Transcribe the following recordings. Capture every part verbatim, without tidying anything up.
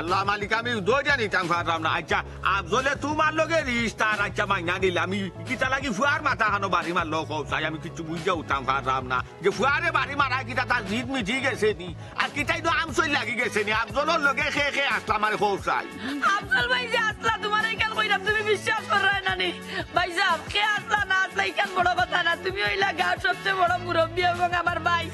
আল্লাহ মালিক, আমি ধরিয়া নিতাম পারলাম না। আচ্ছা, আফজলে তুমার লগে রিশতা, আচ্ছা, মাইনা নিলাম। ই কিতা লাগি ফুয়ার মাথা খানো বাড়ি মারলো কও চাই, আমি কিচ্ছু বুঝিয়া উঠতাম পারলাম না। যে ফুয়ারে বাড়ি মারা কিতা তার জিদ মিটি গেছে নি? আর কিতাই তো আমসই লাগি গেছে নি? আফজলর লগে কে কে আছলা আমারে কও চাই। আফজল ভাই যে আছলা, তুমারে ইখান কইরাম, তুমি বিশ্বাস কররায় না নি? ভাইসাব, কে আছলা না আছলা ইখান বড় কথা না, তুমি অইলা গাঁওর সবচেয়ে বড় মুরব্বি এবং আমার ভাই।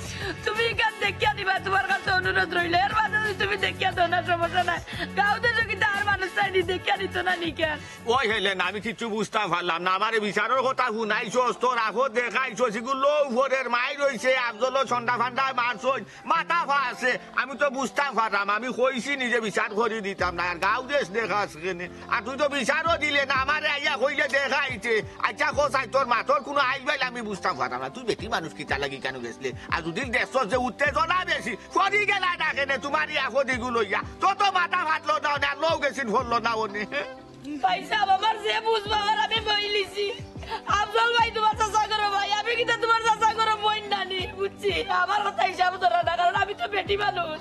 তুমি ইখান দেখিয়া নিবা, তুমার কাছে অনুরোধ রইল। এর বাদে যদি তুমি দেখিয়া দেও না, সমস্যা নাই। গাঁও দেশো কিতা আর মানুষ চাইনি, দেখিয়া নিত না নি কেন? ওই হেলেনা, আমি কিচ্ছু বুঝতাম পারলাম না। আমারে বিচারর কথা হুনাইছস, তোর আফত দেখাইছস, ইগুর লউ পরের মাইর অইছে, আফজলর সন্ডা ফান্ডায় মারছইন, মাথা ফাটছে। আমি তো বুঝতাম পারলাম, আমি কইছি নি যে বিচার করি দিতাম না, আর গাঁও দেশ দেখাস কেনে? আর তুই তো বিচারও দিলে না, আমারে আইয়া কইলে দেখাইতে। আচ্ছা, কও চাই, তোর মাতর কুনু আইল বাইল আমি বুঝতাম পারলাম না। তুই বেটি মানুষ কিতা লাগি কেনে গেছলে? আর যদি দেখছস যে উত্তেজনা বেশি, পড়ি গেলায় না কেনে তুমার ই আফত ইগু লইয়া? তো তো মাথা ফাটলো না অনে, আর লউ গেছিল ফড়লো না অনে। ভাইসাব, আমার যে বুঝ পাওয়ার আমি বইলিছি। আফজল ভাই তুমার চাচা করো ভাই, আমি কিতা তুমার চাচা করো বইন নানি, বুঝছি? আমার কথা হিসাব ধরো না, কারণ আমি তো বেটি মানুষ।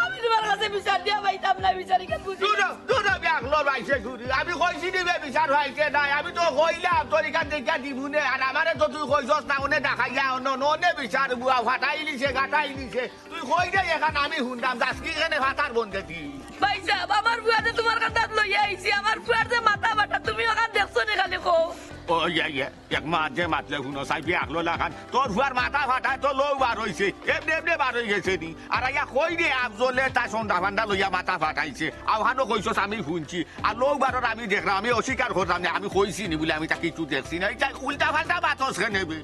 আমি তুমার কাছে বিচার দিয়া পাইতাম না, বিচার ইখান বুঝি না। দূর হ, দূর হ, বেআক্কলর বাইছে ঘুরি। আমি কইছি নি বে বিচার পাইতে নায়, আমি তো কইলাম তোর ইখান দেখিয়া দিমুনে, আর আমারে তো তুই কইছস না, অনে দেখাইয়া, অনে, অনে বিচার বুয়া ফাটাই নিছে, গাটাই নিছে। তুই কই রে ইখান আমি হুনলাম, যাস কি কেনে ফাটার বন্দে দি? ভাইসাব, আমার ফুয়ারে তুমার কান্দাত লইয়া আইছি, আমার ফুয়ার যে মাথা ফাটা, তুমি অখান দেখছো নি খালি কও। ও, ইয়া, ইয়া, এক মাত যে মাতলে হুনো, চাই বেআক্কল লাখান। তোর ফুয়ার মাথা ফাটায় তো লউ বার অইছে, এমনে এমনে বার অই গেছে নি? আর আইয়া কই রে আফজলে তার সন্ডা ফান্ডা লইয়া মাথা ফাটাইছে, অখানও কইছস আমি হুনছি। আর লউ বারর আমি দেখরাম, আমি অস্বীকার কররাম না, আমি কইছি নি বুলে আমি তা কিচ্ছু দেখছি না। ইতা উল্টা ফাল্টা মাতস কেনে বে?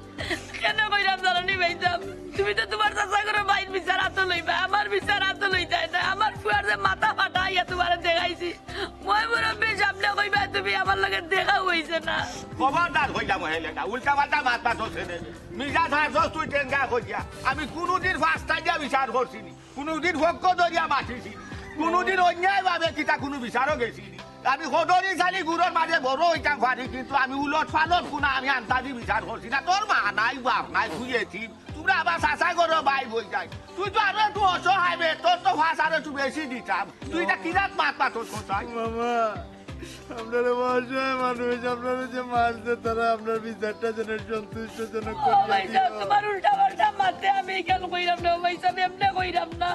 কেনে কইরাম জানো নি ভাইসাব? তুমি তো তুমার চাচা করো ভাইর বিচার আতো লইবা, আমার বিচার আতো লইতায় না। আমার ফুয়ার যে মাথা ফাটা আইয়া তুমারে দেখাইছি, মই মুরব্বির সামনে কইবা তুমি আমার লগে দেখাও অইছে না। খবরদার কইলাম হেলেনা, উল্টা পাল্টা মাত মাতস কেনে বে? মিজাজ হারছস তুই টেঙ্গা করিয়া। আমি কুনুদিন ফাস্তা দিয়া বিচার করছি নি। কুনুদিন পক্ষ ধরিয়া মাতিছি নি, কুনুদিন অন্যায়ভাবে কিতা কুনু বিচারও গেছি নি। আমি কদরি চালি গুড়র মাঝে বড় অইতাম পারি, কিন্তু আমি উলট পালট কুনা আমি আন্তাজি বিচার করছি না। তোর মা নাই, বাপ নাই, তুই এতিম, তুমরা আবার চাচা করো ভাই বই যাই। তুই তো আরো একটু অসহায় বে, তোর তো ফাঁস আরো একটু বেশি দিতাম। তুই ইতা কিরাত মাত মাতস কথায়? মামা, আপনারা অসহায় মানুষ, আপনারা যে মারছে তারা আপনার বিচারটা যেন সন্তুষ্টজনক ও করিয়া ভাইসাব, দিও। তুমার উল্টা পাল্টা মাতে আমি ইখান কইরাম না, ও ভাইসাব, এমনে কইরাম না।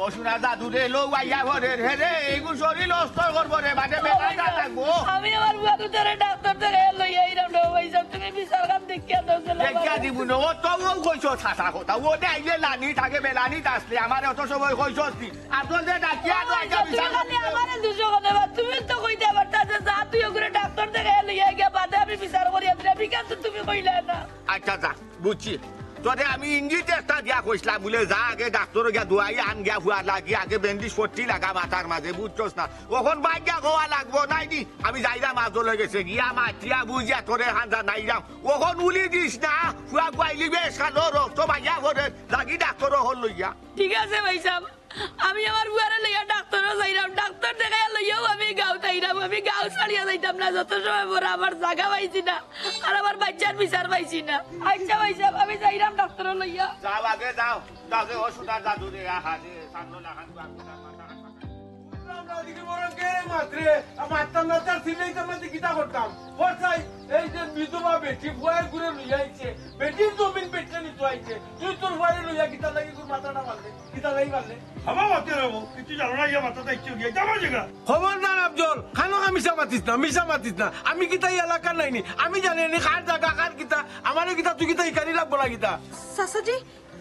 ও সোনা দাদু রে, লউ আইয়া পড়ের, হে রে, এইগু শরীর অস্তর করবো রে, বাদে ও বেলা ভাইসাব, লাগবো। আমি আমার ফুয়াগুতারে ডাক্তার দেখাইয়া লইয়া আইরাম না, ও ভাইসাব, তুমি বিচারখান দেখিয়া দেও, দেখিয়া দিমু না, ও তো ও কইছস হাছা কথা, ও দে আইলে লানি থাকে, বেলানিত আসলে, আমারে অত সময় কইছস নি। আফজল দে ডাকিয়া আনো, আইয়া তুমি বিচার খালি করিও। আমারে দুষো কেনে বা, তুমি তো কইতায় পারতায় যে যা তুই অগুরে ডাক্তার দেখাইয়া লইয়া গিয়া বাদে আমি বিচার করিয়া দিরাম, ইখান তো তুমি কইলায় না। আচ্ছা যা, বুঝছি। তোরে আমি ইঙ্গিত একটা দিয়া কইছলাম বুলে, যা আগে ডাক্তারো গিয়া দুয়াই আন গিয়া ফুয়ার লাগি, আগে ব্যান্ডেজ পট্টি লাগা মাথার মাঝে, বুঝছস না? অখন বাইর গিয়া কওয়া লাগবো নায় নি। আমি যাইরাম আফজলর গেছে, গিয়া মাতিয়া বুঝিয়া তোরে হান জানাইরাম। অখন উলি দিস না, ফুয়া গুয়াইলি বেশ খালো রক্ত বাইয়া পড়ের, লাগি ডাক্তারো হল লইয়া। ঠিক আছে ভাইসাব, আমি আমার ফুয়ারে লইয়া ডাক্তারো যাইরাম, ডাক্তার দেখাইয়া লইয়াউ আমি গাঁওত আইরাম, আমি গাঁও ছাড়িয়া যাইতাম না, যত সময় পরে আমার জাগা পাইছি না, আর আমার বাইচ্চার বিচার পাইছি না। আচ্ছা ভাইসাব, আমি যাইরাম ডাক্তারো লইয়া। যাও আগে যাও, যাও রে, ও সোনার দাদু রে, আহা রে, সামনে লাখান বাবু, তার মাথা খান মাথা। বুঝলাম না, এদিকে বড় কে মাত্রে, আর মারতাম না, তার সিলেইতাম না, কিতা করতাম? ওর চাই, এই যে বিধবা বেটি, ফুয়ায় ঘুরে লইয়া আইছে, বেটির জমিন বেটিয়ে নিতো আইছে, তুই তোর ফুয়ারে লইয়া কিতা লাগি তোর মাথাটা মারলে? কিতা লাগি মারলে? হামা মাতে রে বউ, কিছু জানো না, ইয়া মাথাটা ইচ্ছে গিয়া, জানো জায়গা। খবরদার আফজল, খানো মিছা মাতিস না, মিছা মাতিস না। আমি কিতা ই এলাকার নায় নি? আমি জানি নি কার জাগা, কার কিতা, আমারে কিতা, তুই কিতা ইখানি লাগবো না কিতা? চাচাজি,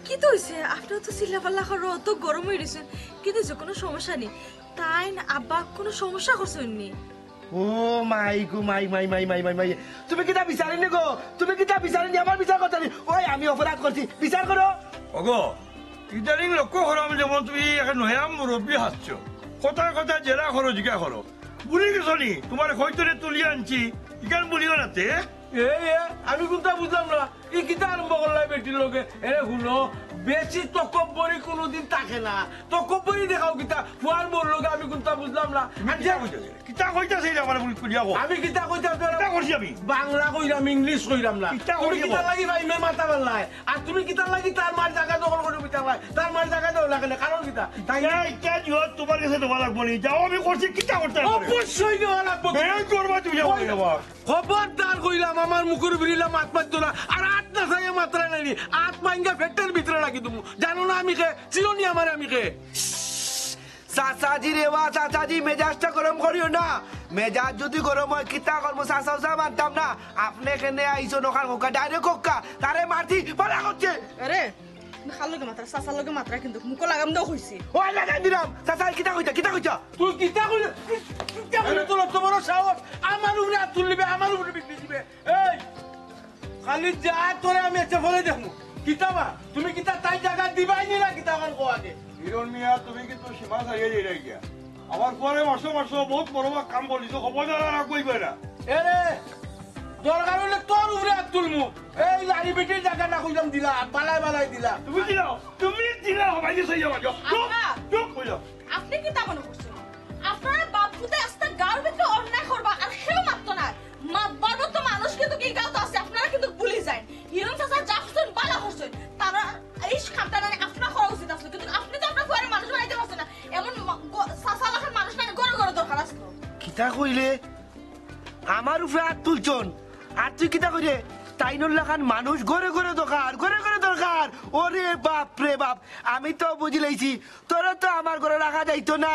কিতা অইছে? আপনারা তো চিল্লাপাল্লা করো, অত গরম অই রইছেন। কিতা অইছে, কুনু সমস্যা নি? তাইন আব্বা কুনু সমস্যা করছইন নি? ও মাই গো মাই, মাই, মাই, মাই, মাই, মাই। তুমি কিতা বিচারি নি গো? তুমি কিতা বিচারি নি? আমার বিচার করতায় নি? ওই আমি অপরাধ করছি, বিচার করো। ওগো, ইদানিং লক্ষ্য করলাম যেমন তুমি একটা নয়া মুরব্বি হাসছো। কথায় কথায় জেরা করো, জিকা করো। ভুলি গেছো নি? তুমার কইতরে তুলি আনছি, ইখান ভুলিও না তে। এ, এ, আমি কুনতা বুঝলাম না। ই কিতা আরম্ভ করলাই বেটির লগে? এরে হুনো, বেশি তকব্বরি কোনোদিন থাকে না। তকব্বরি দেখাও কিতা? ফুয়ার বউর লগে আমি কুনতা বুঝলাম না। আর যে কিতা কইতাছে এটা আমারে ভুল করিয়া কও। আমি কিতা কইতাম তোরা? কিতা করছি আমি? বাংলা কইরাম, ইংলিশ কইরাম না। কিতা তুমি কইছি কিতার বল? লাগি ভাই মেয়ের মাথা মারলায়? আর তুমি কিতার লাগি তার মার জাগা দখল করি বিতালায়? তার মার জাগা দেও না কেনে? কারণ কিতা? তাই না? ইটা, ইটা জিও তোমার কাছে দেওয়া লাগবো নি। যাও, আমি করছি, কিতা করতে হবে? অবশ্যই দেওয়া লাগবো। বের করবা তুমি যাও, ওই বাবা। খবরদার কইলাম, আমার মুখর বিরিলা মাত মারতো না। আর আত না চাইয়া মাতরায় নানি, আত ভাঙ্গা ফেটের ভিতরে রাখি দিমু। জানো না আমি কে? চিনো নি আমারে আমি কে? চাচাজি রে বা চাচাজি, মেজাজটা গরম করিও না। মেজাজ যদি গরম হয়, কিতা করবো? চাচা উচা মানতাম না। আপনে কেনে আইছো নখান হোকা, ডাইরেক্ট হোকা। তারে মারতি, মারা করছে। আরে, তুমি খাল লগে মাতরা, চাচার লগে মাতরা কিন্তু মুখো লাগাম দেও কইছি। ওই লাগাই দিলাম। চাচা, কিতা কইতা, কিতা কইতা? তুই কিতা কইলে? কিতা কইলে তোর অত বড় সাহস? আমার উপরে আত তুললিবে, আমার উপরে বিক্রি দিবে। এই, খালি যা তোরে আমি একটা ফলে দেখমু। কিতা বা? তুমি কিতা তাই জাগা দিবাই নি না কিতা এখন কও আগে? হিরণ মিয়া, তুমি কিন্তু সীমা ছাড়িয়ে যাইরায় গিয়া। আমার ফুয়ারে মারছো, মারছো, বহুত বড় কাম করলিছো, খবরদার আর কইবে না। এরে, দরকার হইলে তোর উপরে আত তুলমু। এই লাড়ি বেটির জাগা না কইলাম দিলা, বালাই বালাই দিলা। তুমি দিলাও, তুমি দিলাও, ভাই, সেই যাও, যাও। চুপ, আব্বা! চুপ, কই যাও। আপনি কিতা মনে করছেন? আপনারা বাপ পুতে আস্তা গাঁওর ভিতরে অন্যায় করবা আর কেউ মাততো না। মাতবার মতো মানুষ কিন্তু কি গাঁওত আছে, আপনারা কিন্তু ভুলি যাইন। হিরণ চাচা যা করছেন, বালা করছেন। তারা এই কামটা নানি আপনার করা উচিত আসলো, কিন্তু আপনি তো আপনার ফুয়ারে মানুষ বানাইতে পারছেন না। এমন মা-, গ-, চাচা লাখান মানুষ নানি ঘরে ঘরে দরকার আসলো। কিতা কইলে? আমার উপরে আত তুলছন, আর তুই কিতা কইরে? তাইনর লাখান মানুষ ঘরে ঘরে দরকার, ঘরে ঘরে দরকার। ওরে বাপ রে বাপ, আমি তো বুঝিলাইছি, তোরে তো আমার ঘরে রাখা যাইতো না।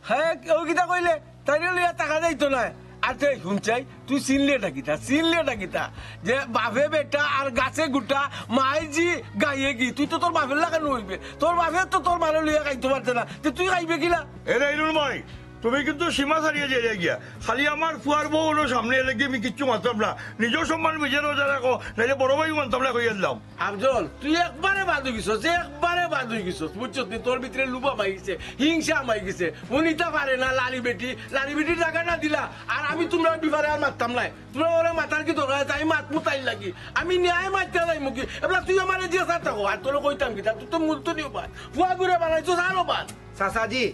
হ্যাঁ, ও কিতা কইলে? তাইনর লইয়া থাকা যাইতো না। আর তুই হুনছাই, তুই চিনলে না কিতা? চিনলে না কিতা? যে বাপে বেটা আর গাছে গুটা, মাই জি গাইয়ে গি, তুই তো তোর বাপের লাখান অইবে। তোর বাপে তো তোর মারে লইয়া খাইতে পারতে না, তে তুই খাইবে কিলা? এরে ইনুল ভাই, তুমি কিন্তু সীমা ছাড়িয়ে যাইরায় গিয়া। খালি আমার ফুয়ার বউ হলো সামনে এলে গিয়ে আমি কিচ্ছু মানতাম না। নিজের সম্মান নিজে রোজা রাখো, নাইলে বড় ভাই মানতাম না, কইয়া দিলাম। আফজল, তুই একবারে বাদ অই গেছস, একবারে বাদ অই গেছস, বুঝছস নি? তোর ভিতরে লুভা মাই গেছে, হিংসা মাই গেছে, হুনিতা পারে না, লাড়ি বেটি, লাড়ি বেটির জাগা না দিলা, আর আমি তুমরার ব্যাপারে আর মাততাম নায়। তুমরার ওরে মাতার কি দরকার আছে? আমি মাতমু তাইর লাগি, আমি ন্যায় মাততে যাইমু কি? এবলা তুই আমারে দিয়া সাথে কো, আর তোরে কইতাম কিতা? তুই তো মূল তো নিও বাদ, ফুয়া ঘুরে বানাইছস আরো বাদ। চাচাজি,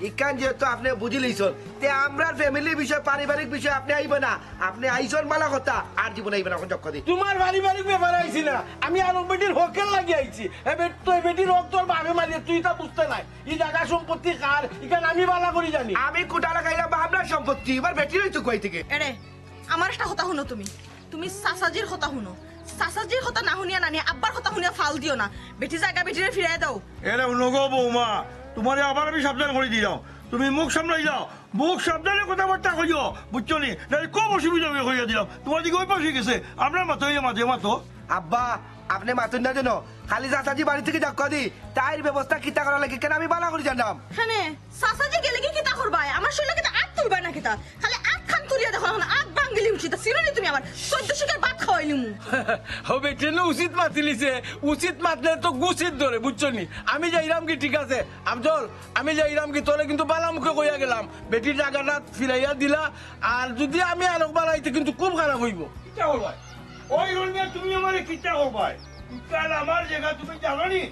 ইখান যেহেতু আপনে বুঝিলিছন, তে আমরার family বিষয়, পারিবারিক বিষয় আপনে আইবা না। আপনে আইছন বালা কথা, আর জীবনে আইবা না, অখন যক্ষ দি। তুমার পারিবারিক ব্যাপারে আইছি না, আমি আরক বেটির হকের লাগি আইছি। এ বেট-, তো এ বেটির হক তোর বাপে মারিয়ে তুই তা বুঝতে নাই। ই জাগা সম্পত্তি কার, ইখান আমি বালা করি জানি। আমি কুটা লাগাইলাম বা আমরার সম্পত্তি, এবার বেটিরই তো কই থেকে। এরে, আমার একটা কথা হুনো তুমি। তুমি চাচাজির কথা হুনো। চাচাজির কথা না হুনিয়া নানি আব্বার কথা হুনিয়া ফাল দিও না। বেটি জাগা বেটিরে ফিরাই দাও। এরে হুনো গো বৌমা, তুমারে আবার আমি সাবধান করি দিলাম। তুমি মুখ সামলাই যাও, মুখ সাবধানে কথাবার্তা কইও, বুঝছো নি? নাইলে খুব অসুবিধা অইবো কইয়া দিলাম। তুমার দিকে ওই পাশে গেছে, আমরার মাতো অইয়া মাঝে মাতো। আব্বা, আপনে মাতইন না যেন, খালি চাচাজি বাড়ি থেকে যাউক্কা দি, তাইর ব্যবস্থা কিতা করা লাগে, কেনে আমি বালা করি জানলাম। কেনে, চাচাজি গেলে কি কিতা করবায়? আমার শরীরে কিতা আত তুলবায় না কিতা? খালি আত খান তুলিয়া দেখো, অখন আত ভাঙ্গিলিমু, চিন্তা ছিল নি তুমি আমার চোদ্দ শিকার ভাত খাওয়াইলিমু। ও বেটি নু উচিত মাতিলিছে, উচিত মাতলে তো গুছিত ধরে, বুঝছো নি? আমি যাইরাম কি, ঠিক আছে? আফজল, আমি যাইরাম কি, তোরে কিন্তু বালা মুখে কইয়া গেলাম, বেটির জাগাটা ফিরাইয়া দিলা, আর যদি আমি আরক বাড়াইতে কিন্তু খুব খারাপ অইবো। কিতা করবায়? ওই রুল মিয়া, তুমি আমারে কিতা করবায়? ইকান আমার জাগা, তুমি জানো নি?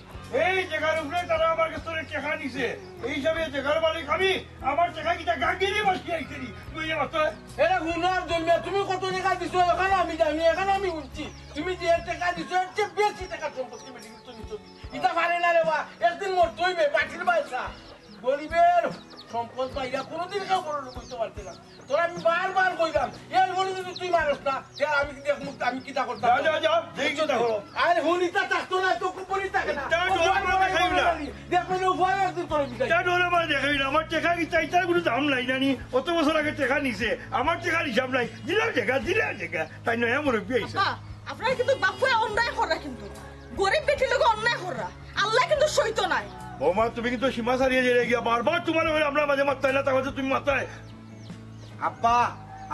এই জাগার উপরে তারা আমার কাছ থেকে টেকা নিছে। এই হিসাবে জাগার মালিক আমি, আমার টেকা কিতা গাঙ্গিরি বাসি আইছে নি? তুই এ মাত্র এরে হুনো আফজল মিয়া, তুমি কত টেকা দিছো, এখানো আমি জানি, এখানো আমি হুনছি। তুমি যে টেকা দিছো, এর চেয়ে বেশি টেকা সম্পত্তি বেটি কিন্তু নিছো। ইতা পারে না রে বা, একদিন মরতে অইবে, মাটির বাসা। গরিবের সম্পদ পাইয়া কোনোদিন কেউ বড় লোক অইতে পারতে না। তোরে আমি বারবার কইলাম, এর বলে যদি তুই মানস না, তে আমি কি দেখমু, আমি কিতা করতাম? যা, যা, যা, দেখি কিতা করো। আর হুনিতা থাকতো না, তো কুপুরি থাকে না। ইটা ও ডোরে জোয়ান মারে বড় দেখাইও না। বড় দেখবে না, উভয় একদিন তোরে বিদায়। ইটা ডোরে মারে দেখাইও না। আমার টেকা কিতা, ইটার কোনো দাম নাই জানি। অত বছর আগে টেকা নিছে, আমার টেকার হিসাব নাই। দিলাম টেকা, দিলাম টেকা। তাই নয়া মুরব্বি আইছে। আব্বা, আপনারা কিন্তু বাপ ফুয়া অন্যায় কররা কিন্তু। গরিব বেটির লগে অন্যায় কররা। আল্লাহ কিন্তু সইতো নায়। বৌমা, তুমি কিন্তু সীমা ছাড়িয়ে যাইরায় গিয়া। বারবার তুমার লগে আমরার মাঝে মাততায় না, তার মাঝে তুমি মাততায়। আব্বা,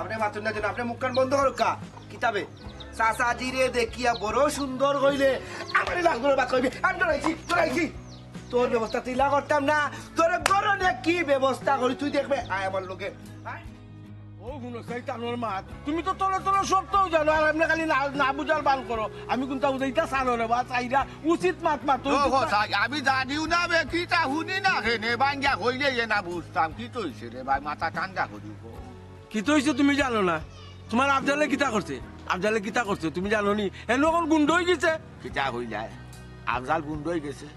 আপনে মাতইন না যেন, আপনে মুখখান বন্ধ করউক্কা। কিতা বে? চাচাজিরে দেখিয়া বড় সুন্দর কইলে, আমারে লাল করে বাদ কইবে, আমি ডরাইছি, ডরাইছি। তোর ব্যবস্থা তো ইলা করতাম না, তোর গরনে কি ব্যবস্থা করি তুই দেখবে, আয় আমার লগে, আয়। ও হুনো, শয়তানর মাত। তুমি তো তলে তলে সবটাউ জানো, আর এমনে খালি না, না বুঝার ভান করো। আমি কুনতা বুঝাইতাম চাইরাম রে বা, চাইরাম উচিত মাত মাতো, ও উচিত মাত। কসাই, আমি জানিও না বে, কিতা হুনি না কেনে, ভাঙ্গিয়া কইলে ইয়ে না বুঝতাম। কিতা অইছে রে ভাই, মাথা ঠান্ডা করি কও। কিতা অইছে তুমি জানো না? তুমার আফজালে কিতা করছে? আফজালে কিতা করছে তুমি জানো নি? এনো অখন গুন্ডা অইগেছে। কিতা কইলায়? আফজাল গুন্ডা অইগেছে?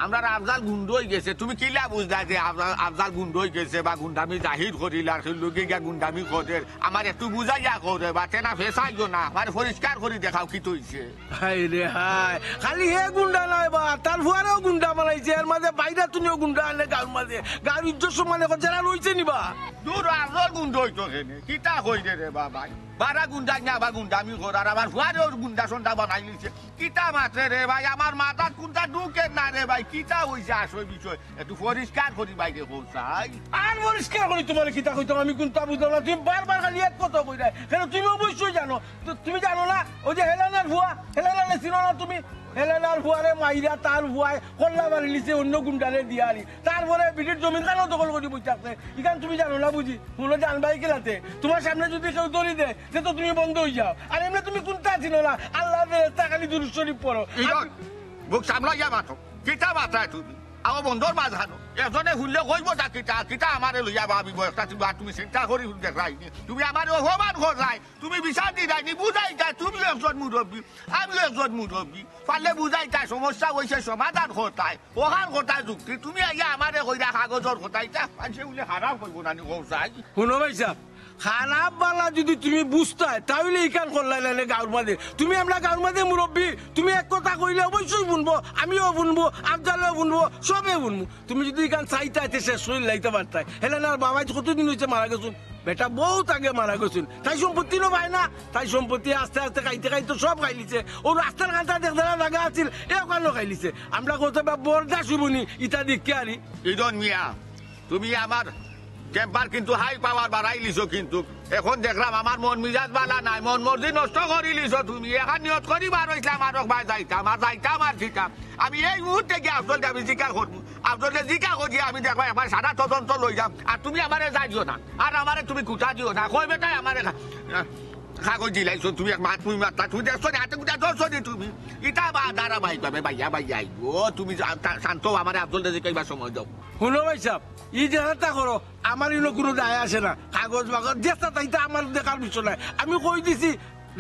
আমরার আফজাল গুন্ডা অইগেছে। তুমি কিলা বুঝলায় যে আফজাল, আফজাল গুন্ডা অইগেছে বা গুন্ডামি জাহির করিলার, কেউর লগে গিয়া গুন্ডামি করের? আমারে একটু বুঝাইয়া কও রে বা, তে না ফেসাইও না, আমারে পরিষ্কার করি দেখাও কিতা অইছে। হায় রে হায়, খালি হে গুন্ডা নায় বা, তার ফুয়ারেও গুন্ডা বানাইছে, এর মাঝে বাইরে তুমিও গুন্ডা আনে গাঁওর মাঝে, গাঁওর ইজ্জত সম্মানে কত যারা রইছে নি বা। দূর, আফজাল গুন্ডা অইতো কেনে? কিতা কইরে রে বা ভাই? বারা গুন্ডা নিয়া আবার গুন্ডামি কর, আর আমার ফুয়ারেও গুন্ডা সন্ডা বানাইলিছে। কিতা মাতরে রে ভাই, আমার মাথাত কুনতা ঢুকের না রে ভাই, কিতা অইছে আসল বিষয়? একটু পরিষ্কার করি বাইরে কও চাই। আর পরিষ্কার করি তুমারে কিতা কইতাম, আমি কুনতা বুঝলাম না, তুমি বারবার খালি এক কথা কইরায়। কেনে তুমি অবশ্যই জানো, তো তুমি জানো না, ওই যে হেলেনার ফুয়া, হেলেনারে চিনো না তুমি? হেলেনার ফুয়ারে মাইরা তার ফুয়ায় কল্লা মারিলিছে অন্য গুন্ডারে দিয়া আরি। তারপরে বিটির জমিন খানো দখল করি বই থাকছে, ইখান তুমি জানো না বুঝি? হুনো জানবায় কিলাতে, তুমার সামনে যুদি কেউ ধরি দেয়, তে তো তুমি বন্ধ অইযাও। আর এমনে তুমি কুনতা চিনো না, আল্লার ফেরেস্তা খালি দুরূদ শরীফ পড়ো। ইগন, মুখ সামলাইয়া মাতো। কিতা মাতরায় তুমি? আও বন্দর মাঝখানো। একজনে হুনলে কইবো তা কিতা, কিতা আমারে লইয়া ভাবিবো একটা তুমি, আর তুমি চিন্তা করি দেখরায় নি। তুমি আমারে অপমান কররায়, তুমি বিচার দিরায় নি, বুঝাইতায়, তুমিও একজন মুরব্বি, আমিও একজন মুরব্বি। পারলে বুঝাইতায়, সমস্যা অইছে সমাধান করতায়, অখান কথা যুক্তি। তুমি আইয়া আমারে কইরায় কাগজর কথা, ইতা মানষে হুনলে খারাপ কইবো না নি কও চাই? হুনো ভাইসাব, খারাপ বালা যুদি তুমি বুঝতায়, তা অইলে ইখান করলায় নায় নে গাঁওর মাঝে। তুমি আমরার গাঁওর মাঝে মুরব্বি, তুমি এক কথা কইলে অবশ্যই হুনবো, আমিও হুনবো, আফজালেও হুনবো, সবে হুনবো। তুমি যুদি ইখান চাইতায়, তে শেষ করি লাইতায় পারতায়। হেলেনার বাবা আইজ কতদিন অইছে মারা গেছইন? বেটা বউত আগে মারা গেছইন। তাই সম্পত্তি নো পায় না, তাই সম্পত্তি আস্তে আস্তে খাইতে খাইতে সব খাইলিছে। অউ রাস্তার কান্দাত এক জাগা আছিল, হে অখানও খাইলিছে। আমরা কইতাম বা বরদাস্ত অইবো নি, ইতা দেখিয়া আরি। ইদন মিয়া, তুমি আমার টেম্পার কিন্তু হাই পাওয়ার বাড়াইলিছো কিন্তু। এখন দেখরাম আমার মন মিজাজ বালা নাই, মন মর্জি নষ্ট করিলিছো তুমি। এখান নিয়ত করি বার অইছলাম আর একবার যাইতাম, আর যাইতাম আর যাইতাম। আমি এই মুহূর্তে গিয়া আফজলরে আমি জিকার করমু। আফজলরে জিকার করি আমি দেখবা একবার সারা তদন্ত লইলাম। আর তুমি আমারে যাইও না, আর আমারে তুমি খুটা দিও না। কই বেটায় আমারে খা-, কাগজ দিলাইছো তুমি, এক মাত তুমি মাতলা, তুমি দেখছো নি, হাতে খুটা ধরছো নি তুমি? ইতা বা ধারাবাহিক ভাবে বাইয়া বাইয়া আইবো। তুমি যা-, তা-, শান্ত, আমারে আফজলরে জিকাইবার সময় দেও। হুনো ভাইসাব, ই যেতা করো, আমার ইনো কুনু যায় আসে না। কাগজ বাগজ যেতা তাইতা আমার দেখার বিষয় নায়। আমি কই দিছি,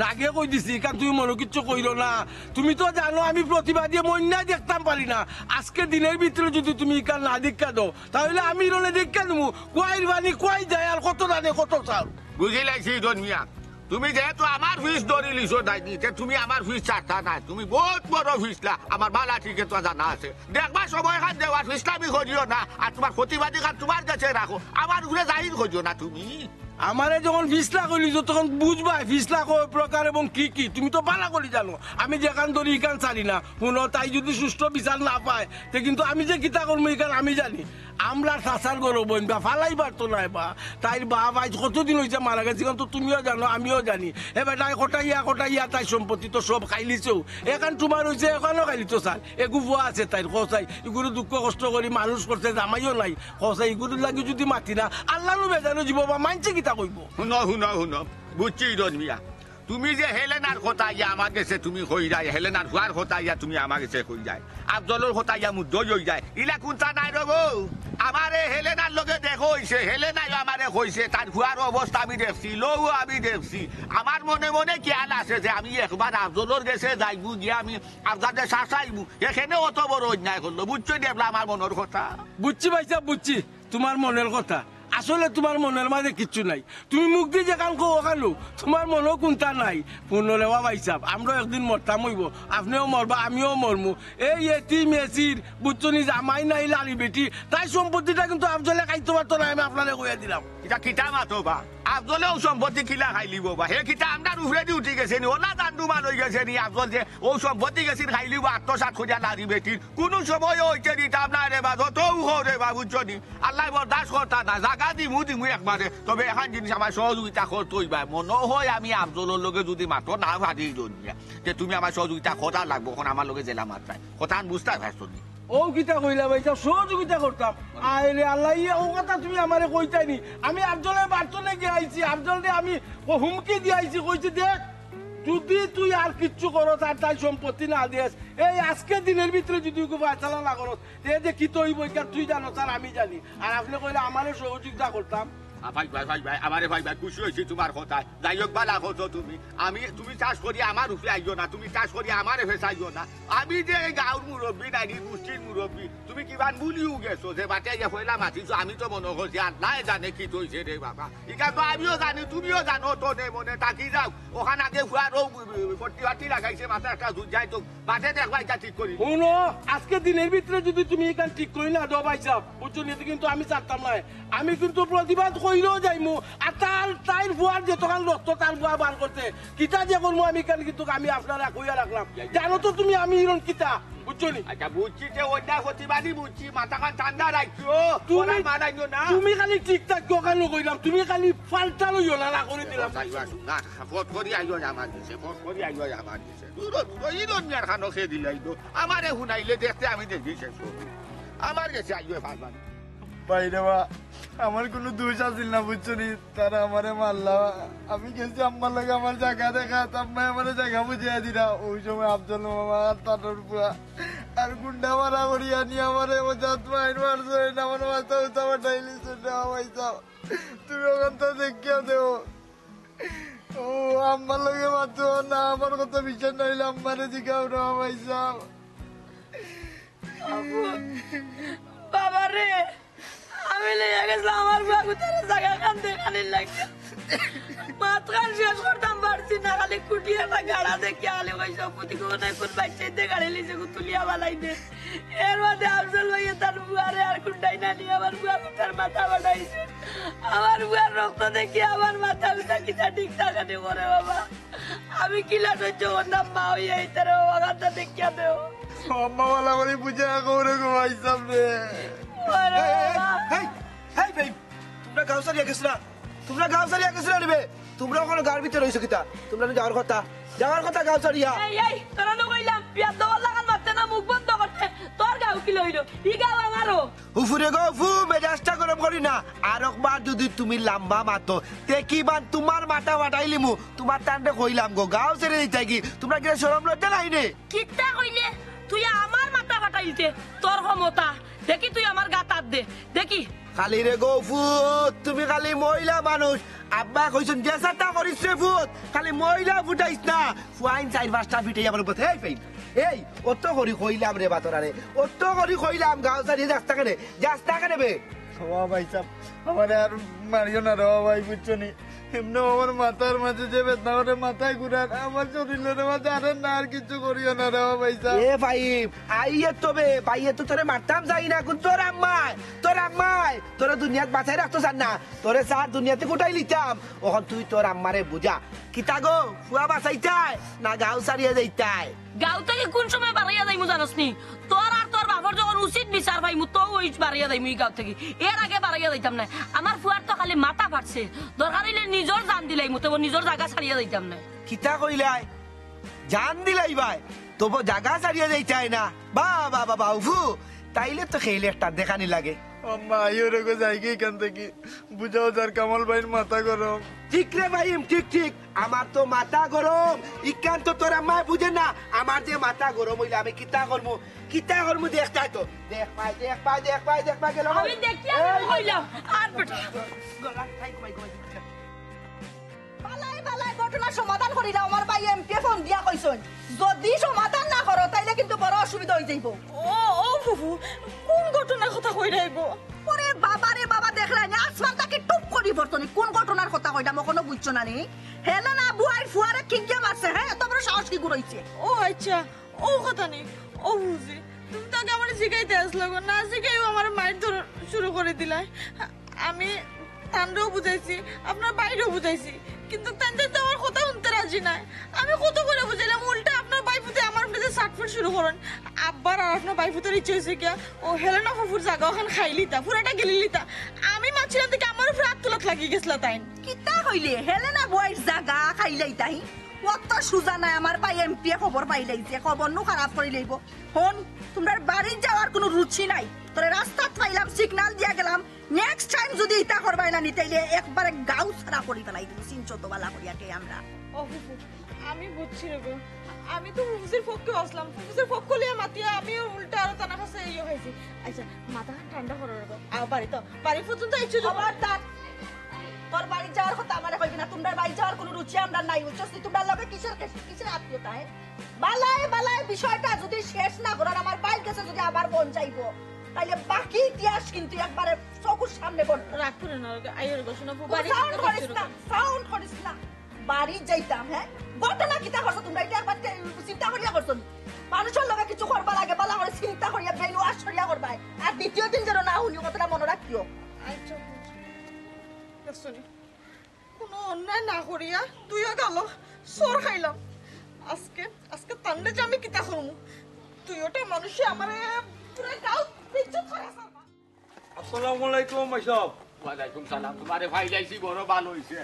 রাগে কই দিছি, কারণ তুমি মনো কিচ্ছু কইরো না। তুমি তো জানো আমি প্রতিবাদী, অন্যায় দেখতাম পারি না। আজকে দিনের ভিতরে যুদি তুমি ইখান না দেখিয়া দেও, তা অইলে আমি ইরনে দেখিয়া দিমু, কুয়াইর পানি কুয়াই যায় আর কত ধানে কত চাউল। বুঝিলাইছি ইদন মিয়া, তুমি যেহেতু আমার ফিস ধরিলিছো দাইদি, তে তুমি আমার ফিস ছাড়তায় নায়। তুমি বউত বড় ফিসলা, আমার বালা ঠিকে তো জানা আছে। দেখবা সময় খান দেও, আর ফিসলামি করিও না, আর তুমার প্রতিবাদী খান তুমার গেছে রাখো, আমার উপরে জাহির করিও না তুমি। আমারে যখন ফিসলা কইলিছো, তখন বুঝবায় ফিসলা কয় প্রকার এবং কি কি, তুমি তো বালা করি জানো। আমি যেখান ধরি ইখান ছাড়ি না। হুনো, তাই যুদি সুষ্ঠু বিচার না পায়, তে কিন্তু আমি যে কিতা করমু ইখান আমি জানি। আমরার চাচার ঘরো বইন বা ফালাইবার তো নায় বা, তাইর বাপ আইজ কতদিন অইছে মারা গেছে, ইখান তো তুমিও জানো, আমিও জানি। হে বেটায় কটাইয়া কটাইয়া তাইর সম্পত্তি তো সব খাইলিছেউ, এখান তুমার অইছে, এখানও খাইলিতো চায়। এগু ফুয়া আছে তাইর, কও চাই, ইগুরে দুঃখ কষ্ট করি মানুষ করছে, জামাইও নাই, কও চাই, ইগুর লাগি যুদি মাতি না, আল্লাহ নু বেজার অইযিবো বা মানষে কিতা কইবো? হুনো, হুনো, হুনো, বুঝছি ইদন মিয়া, তুমি যে হেলেনার কথা আইয়া আমার গেছে তুমি কইরায়, হেলেনার ফুয়ার কথা আইয়া তুমি আমার গেছে কইরায়, আফজলর কথা আইয়া মুদ্দই অইযায়, ইলা কুন্তা নায় রে বউ। আমারে হেলেনার লগে দেখা অইছে, হেলেনায় আমারে কইছে, তার ফুয়ার অবস্থা আমি দেখছি, লউ আমি দেখছি। আমার মনে মনে খেয়াল আছে যে আমি একবার আফজলর গেছে যাইমু, গিয়া আমি আফজলরে শাসাইমু। এখানে অত বড় অন্যায় করলো, বুঝছো নি এবলা আমার মনর কথা? বুঝছি ভাইসাব, বুঝছি তুমার মনর কথা। আসলে তুমার মনর মাঝে কিচ্ছু নাই। তুমি মুখদি যেখান কও অখানউ, তুমার মনো কুন্তা নাই। হুনো রে বা ভাইসাব, আমরাও একদিন মরতাম অইবো, আপনেও মরবা, আমিও মরমু। এই এতিম এসির, বুঝছো নি, জামাই নাই লাড়ি বেটি, তাইর সম্পত্তিটা কিন্তু আফজলে খাইতো পারতো নায়, আমি আপনারে কইয়া দিলাম। ইটা কিতা মাতো বা? আফজলে অউ সম্পত্তি কিলা খাইলিবো বা? হে কিতা আমরার উপরেদি উঠি গেছে নি? অলা দান্দুমান অইগেছে নি আফজল যে অউ সম্পত্তি গেছিন খাইলিবো আত্মসাৎ করিয়া লাড়ি বেটির? কুনু সময় অইতে দিতাম নায় রে বা, যতউ কও রে বা, বুঝছো নি? আল্লায় বরদাস্ত করতা না, জাগা দিমু, দিমু একবারে। তবে এখান জিনিস আমারে সহযোগিতা করতে অইবা। মনো অয় আমি আফজলর লগে যুদি মাতো না পারি ইদন মিয়া, তে তুমি আমারে সহযোগিতা করা লাগবো, অখন আমার লগে যেলা মাতরায়। কথাখান বুঝতায় পারছো নি? ও কিতা কইলা ভাইসাব, সহযোগিতা করতাম। আয় রে আল্লাহ, ইয়া ও কথা তুমি আমারে কইতায় নি। আমি আফজলর বাড়িত গিয়া আইছি, আফজলরে আমি ও হুমকি দিয়া আইছি, কইছি, "দেখ, যদি তুই আর কিচ্ছু করস আর তাইর সম্পত্তি না দেস, এই আজকের দিনের ভিতরে যদি ওকে ফয়সালা না করস, তে যে কিতা অইবো, ইটা তুই জানস আর আমি জানি।" আর আপনে কইলা আমারে সহযোগিতা করতাম। আ, ভাই, ভাই, ভাই, ভাই, আমারে ভাই, ভাই, খুশি অইছি তুমার কথায়। যাই হোক, বালা করছো তুমি। আমি, তুমি চাষ করি আমার উপরে আইও না, তুমি চাষ করি আমারে ফেসাইও না। আমি যে এই গাঁওর মুরব্বি নাইনি, গোষ্ঠীর মুরব্বি, তুমি কিমান ভুলিও গেছো যে বাটে যে পয়লা মাতিছো, আমি তো মনো করছি আল্লায় জানে কিতা অইছে রে বাবা। ইটা তো আমিও জানি, তুমিও জানো, তো নে মনে থাকি যাও। ওখান আগে ফুয়ারও পট্টি বাট্টি লাগাইছে, মাথা একটা দুধ যায় তো, বাদে দেখবা ইটা ঠিক করি। হুনো, আজকে দিনের ভিতরে যদি তুমি ইখান ঠিক করি না দেও ভাইসাব, বুঝছো নি, কিন্তু আমি ছাড়তাম না। আমি কিন্তু প্রতিবাদ করিয়া যাইমু। আর তার, তাইর ফুয়ার যতখান রক্ত তার ফুয়া বার করছে, কিতা যে করমু আমি ইখান কিন্তু আমি আপনারে কইয়া রাখলাম। জানো তো তুমি আমি ইরন কিতা, বুঝছো নি? আচ্ছা, বুঝছি, যে অন্যায় প্রতিবাদই বুঝছি, মাথাখান ঠান্ডা রাখিও, তুমি, ওরা মারাইও না। তুমি খালি ঠিক থাকিও, কেনে কইলাম, তুমি খালি পাল্টা লইও না, না করি দিলাম। না, ফট করি আইও না আমার গেছে, ফট করি আইও না আমার গেছে। দূর, দূর, ইরন মিয়ার খানো খেয়ে দিলাই তো। আমারে হুনাইলে দেখতে আমি দেখি শেষ করবো। আমার গেছে আইও পারবা না। ভাই রে বা, আমার কুনু দোষ আছিল না, বুঝছো নি? তারা আমারে মারলা। আমি গেছি আম্মার লগে আমার জাগা দেখাত, আম্মায় আমারে জাগা বুঝাইয়া দিলা। ওই সময় আফজল মামা আর তানর ফুয়া আর গুন্ডা মারা করি আনি আমারে ও জাত মাইর মারছে, আমার মাথা উঠা ফাটাইলিছে না, ভাইসাব। তুমি ওখান তো দেখিয়া দেও। ও, আম্মার লগে মাতো না, আমার কথা বিশ্বাস না অইলে আম্মারে জিগাও না, ভাইসাব। বাবা রে, আমি লইয়া গেছিলাম আমার বাবুতারে জাগাখান দেখানির লাগি। মাতখান শেষ করতাম পারছি না, খালি কুটিয়াটা গাড়া দেখি আলে ওই সব পুতি কোন কোন বাচ্চাইতে গাড়ি লিছে গো তুলিয়া বালাই দে। এর মধ্যে আফজল ভাইয়ে তার ফুয়ারে আর কুন্ডাই না নিয়া আমার ফুয়া তার মাথা ফাটাইছে। আমার ফুয়ার রক্ত দেখি আমার মাথা উঠা কিতা ঠিক থাকে নি করে বাবা। আমি কিলা সহ্য করতাম মা অইয়া ইতারে বাবা, গানটা দেখিয়া দেও। ও আম্মা, বালা করি বুঝাইয়া কও রে গো ভাইসাব রে। ওরে এই, এই, বাবা। এই, এই, এই, তোমরা গাঁও ছাড়িয়া গেছো না? তোমরা গাঁও ছাড়িয়া গেছো না রে বে? তোমরা ওখানো গাঁওর ভিতরে রইছো কিতা? তোমরা তো যাওয়ার কথা, যাওয়ার কথা গাঁও ছাড়িয়া। এই, এই, তোরা তো কইলাম, বিয়ার দখল লাগান মারতে না, মুখ বন্ধ করতে। তোর গাঁও কিলা অইলো? ই গাঁও আমারও। উফুরে গো উফু, মেজাজটা গরম করি না। আর একবার যদি তুমি লাম্বা মাতো, তে কিবান তুমার মাথা ফাটাইলিমু। তুমার তানরে কইলাম গো, গাঁও ছেড়ে দিতায় কি? তুমরা কিতা শরম লজ্জা নাই নি? কিতা কইলে? তুই আমার মাথা ফাটাইলতে, তোর ক্ষমতা। দেখি তুই আমার গাত আত দে, দেখি। খালি রে গো ফুত, তুমি খালি মহিলা মানুষ। আব্বায় কইছইন, "যে সাতা করিস রে ফুত, খালি মহিলা ফুটাইস না।" ফুয়াইন চাইর পাঁচটা ফিটাইয়া আমার উপর, এই ফাইন। এই, অত করি কইলাম রে বা তোরারে, অত করি কইলাম, গাঁও ছাড়িয়া যাস না কেনে, যাস না কেনে বে? ও ভাইসাব, আমারে আর মারিও না রে ভাই, বুঝছো নি? এমনে আমার মাথার মাঝে যে বেদনা করে, মাথায় ঘুরার, আমার শরীরের মাঝে আর না, আর কিছু করিও না রে ভাইসাব। এ ভাই, আইয়ে তো বে, ভাইয়ে তো তোরে মারতাম যাই না, কোন তোর আম্মায়, তোর আম্মায় তোরে দুনিয়াত বাঁচাই রাখতো চার না, তোরে চার দুনিয়াতে কুটাই লিতাম। অখন তুই তোর আম্মারে বুঝা, কিতা গো, ফুয়া বাঁচাইতায় না গাঁও ছাড়িয়া যাইতায়? গাঁও থাকি কোন সময় বারাইয়া যাইমু জানোস নি? তোর আর তোর বাপর যখন উচিত বিচার পাইমু, তো ওই বারাইয়া যাইমু ই গাঁও থাকি। এর আগে বারাইয়া যাইতাম নায়। আমার ফুয়ার তো খালি মাথা ফাটছে। দরকার অইলে নিজর জান দিলাইমু, তবু নিজর জাগা ছাড়িয়া যাইতাম নায়। কিতা কইলায়? জান দিলাইবায়? তবু জাগা ছাড়িয়া যাইতায় না? বা, বা, বা, বা, উফু। তাইলে তো খেইলে একটা দেখানি লাগে। আম্মা, আইও রে গো, যাইগি ইখান থাকি। বুঝাও যার কামাল ভাইর মাথা গরম। ঠিক রে ভাইম, ঠিক, ঠিক। আমার তো মাথা গরম। ইখান তো তোর আম্মায় বুঝে না। আমার যে মাথা গরম অইলে আমি কিতা করমু? কিতা করমু দেখতায় তো। দেখ ভাই, দেখ ভাই, দেখ ভাই, দেখ ভাই, গেল ভাই। আমি দেখিয়া এই, কইলাম, আর বেটা। গলা খাই কমাই, কমাই। বালাই বালাই ঘটনা সমাধান করিলাও, আমার ভাই এমপিয়ে ফোন দিয়া কইছইন, যদি সমাধান না করো, তাইলে কিন্তু বড় অসুবিধা অই যাইবো। ও, ও ফুফু, কোন ঘটনার কথা কইরায় গো? ওরে বাবা রে বাবা, দেখরায় নি, আসমান থাকি টুপ করি পড়তো নি। কোন ঘটনার কথা কইলাম, অখনো বুঝছো না নি? হেলেনা বুয়াইর ফুয়ারে কিগিয়ে মারছে, হ্যাঁ? এত বড় সাহস কিগুর অইছে? ও আচ্ছা, ও কথা নি। ও বুঝি, তুমি তো আগে আমারে জিগাইতে আসলা গো, না জিগাইও আমারে মাইর ধর শুরু করি দিলায়। আমি তানরেও বুঝাইছি, আপনার ভাইরেও বুঝাইছি, কিন্তু তাইন তো আমার কথা হুনতে রাজি নায়। আমি কত করি বুঝাইলাম, উল্টা আপনার ভাইফুতে আমার উপরে ছাটফাট শুরু করইন। আব্বার আর আপনার ভাইফুতর ইচ্ছা অইছে কিয়া, ও হেলেনা ফুফুর জাগা অখান খাইলিতা, পুরাটা গিলিলিতা। আমি মাতছিলাম দেখি আমার উপরে আত তুলাত লাগি গেছলা তাইন। কিতা কইলে? হেলেনা বুয়াইর জাগা খাইলাইতায়? কত সুজা নাই, আমার ভাই এমপি এ খবর পাইলাইছে, খবর নু খারাপ করি লইব। হন, তোমরার বাড়িত যাওয়ার কোনো রুচি নাই। তোরে রাস্তাত পাইলাম, সিগনাল দিয়া গেলাম। নেক্সট টাইম যদি ইতা করবায় না নি, তাইলে একবারে গাউ ছাড়া করি ফেলাই দিব। চিনছো তো বালা করিয়া কে আমরা। ও ফুফু, আমি বুঝছি রে গো। আমি তো ফুফুজির পক্ষে আসলাম, ফুফুজির পক্ষ লিয়া মাতিয়া আমি উল্টা আরো তানার কাছে ইয়ে হয়েছি। আচ্ছা, মাথা ঠান্ডা করো রে গো। আও বাড়ি তো, বাড়ি পর্যন্ত একটু খবরদার। তোর বাড়ি যাওয়ার কথা আমারে কইবি না। তোমরার বাড়ি যাওয়ার কোনো রুচি আমরা নাই, বুঝছস নি? তোমরার লগে কিসের, কিসের আত্মীয়তা, হ্যাঁ? বালায় বালায় বিষয়টা যদি শেষ না করার, আমার বাইর গেছে যদি আবার ফোন চাইবো, তাইলে বাকি ইতিহাস কিন্তু একবারে চকুর সামনে ঘটবে। রাগ করে না, আইয়র গো, শোনো, বাড়ি সাউন্ড করিস না, সাউন্ড করিস না। বাড়ি যাইতাম, হ্যাঁ? ঘটনা কিতা করছো তোমরা? এটা একবার তে-, চিন্তা করিয়া করছো নি? মানুষের লগে কিছু করবা লাগে, বালা করে চিন্তা করিয়া, ব্রেইন ওয়াশ করিয়া করবায়। আর দ্বিতীয় দিন যেন না শুনি, কথাটা মনে রাখিও। আচ্ছা, বুঝছি। দেখছো নি? কোনো অন্যায় না করিয়া দুইও গালো চড় খাইলাম। আজকে, আজকে তানরে যে আমি কিতা করমু? দুইওটা মানুষে আমারে পুরা গাউ বেইজ্জত করা ছাড়বা। আসসালামু আলাইকুম ভাইসাব। ওয়ালাইকুম সালাম। তোমারে পাইলাইছি, বড় ভালা অইছে।